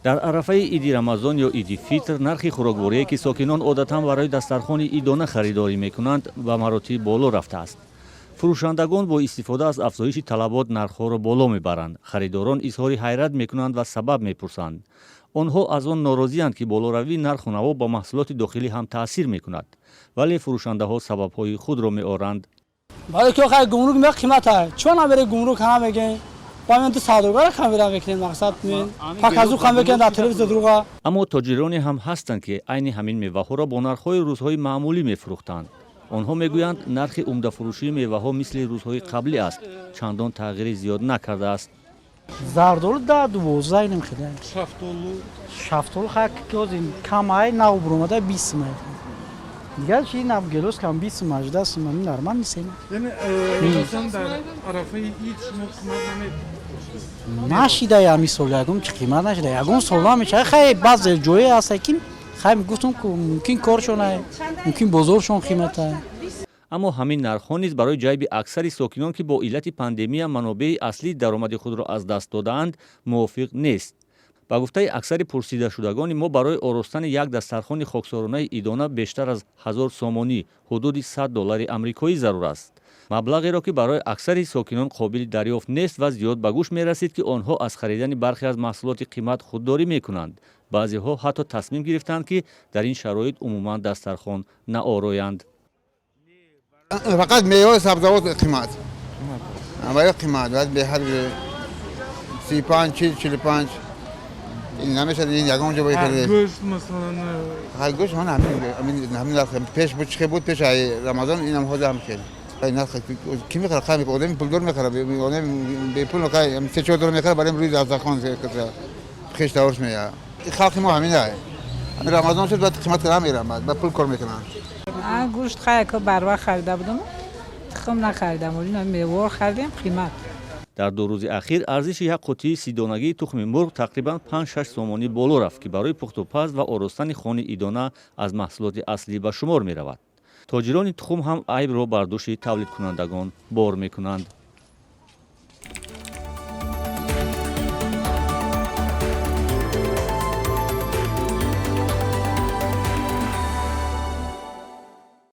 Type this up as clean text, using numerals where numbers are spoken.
Дар арафаи Иди Рамазон ё Иди Фитр нархи хӯрокворие, ки сокинон одатан барои дастархони идона харидорӣ мекунанд, ба маротиб боло рафтааст. Фурӯшандагон бо истифода аз афзоиши талабот нархҳоро боло мебаранд. Харидорон изҳори ҳайрат мекунанд ва сабаб мепурсанд. Онҳо аз он норозианд, ки болоравии нарху наво ба маҳсулоти дохилӣ ҳам таъсир мекунад, вале фурӯшандаҳо сабабҳои худро меоранд. Барои ки охай гумрук ме қимата чон намере, гумрук ҳама мегӯем, ба мен ду савдогара хамира мекунем, мақсад мен паказу хам мекунем дар телевизор друга. Аммо тоҷироне ҳам ҳастанд, ки айни ҳамин меваҳоро бо нархҳои рӯзҳои маъмулӣ мефурӯхтанд. Онҳо мегӯянд, нархи умдафурӯшии меваҳо мисли рӯзҳои қаблӣ аст, чандон тағйири зиёд накардааст. Зардолу 10-12 инам хеле. Шафтолу? Шафтолу хай кам ай, нав буромада, 20 сум. Дигар чи, нав гелос кам 20 сум, 18 сум, нормал несем. Яъне асосан дар арафаи ид шумо қимат намед? Нашида, ҳами сол ягон чи қимат нашида, ягон сол намеша. Хай, баъзе ҷое ҳаста, ки хай, гуфтум, мумкин коршон, мумкин бозоршон қимата. Аммо ҳамин нархҳо низ барои ҷайби аксари сокинон, ки бо иллати пандемия манобеи аслии даромади худро аз даст додаанд, мувофиқ нест. Ба гуфтаи аксари пурсидашудагони мо, барои оростани як дастархони хоксоронаи идона бештар аз 1000 сомонӣ, ҳудуди 100 доллари амрикоӣ зарур аст, маблағеро, ки барои аксари сокинон қобили дарёфт нест. Ва зиёд ба гӯш мерасид, ки онҳо аз харидани бархе аз маҳсулоти қимат худдорӣ мекунанд. Баъзеҳо ҳатто тасмим гирифтанд, ки дар ин шароит умуман дастархон наороянд. Фақат мева, сабзавот қимат, барои қимат бояд беҳад 35, 40, 45 ин намешад, ин ягон ҷо бояд. Гӯшт масалан? Гӯшт ман ҳамин нарх пеш буд, чӣ буд пеш Рамазон, инам ҳозир ҳам хел нарх. Ки мехарад? Хай, одами пулдор мехарад, одами бепул 3-4 доллар мехарад, барои рӯи дастархон хеш таворш меяд. Халқи мо ҳамин ай, ҳамин Рамазон шуд, баъд қимат кара мерам, баъд пул кор мекунанд. Гӯшт хай барвақт харида будам, тухм нахаридам, меваро харидем, қимат. Дар 2 рӯзи ахир арзиши як қуттии сидонагии тухми мурғ тақрибан 5-6 сомонӣ боло рафт, ки барои пухтупаз ва оростани хони идона аз маҳсулоти аслӣ ба шумор меравад. Тоҷирони тухм ҳам айбро бар дӯши тавлидкунандагон бор мекунанд.